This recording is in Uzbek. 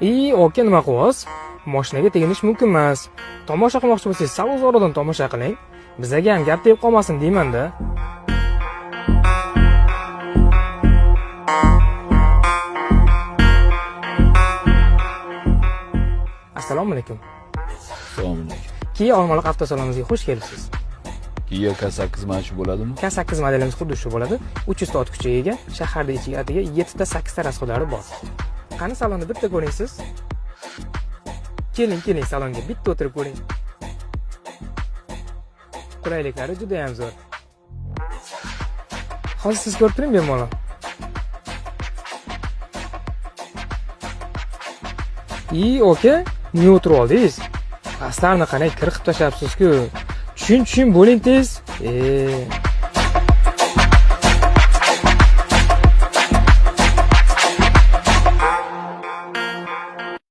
I, aka, nima qilyapsiz? Mashinaga teginish mumkin emas. Tomosha qilmoqchi bo'lsangiz, sal uzoqroqdan tomosha qiling. Bizaga ham gap tegib qolmasin deyman-da. Assalomu alaykum. Assalomu alaykum. Kia Olmaliq avtosalonimizga xush kelibsiz. Kia K8 mana shu bo'ladimi? K8 modelimiz xuddi shu bo'ladi. 300 ta ot kuchiga ega, shaharda ichiga atiga 7 ta 8 ta rasxodlari bor. Qani salonni bitta ko'ring siz. Keling, keling salonga bitta o'tirib ko'ring. Qulayliklari juda ham zo'r. Hozir siz ko'rib turing bemalol. I, aka, nimaga o'tirib oldingiz? Pastlarni qarang, kir qilib tashlabsiz-ku. Tushing, tushing, bo'ling tez.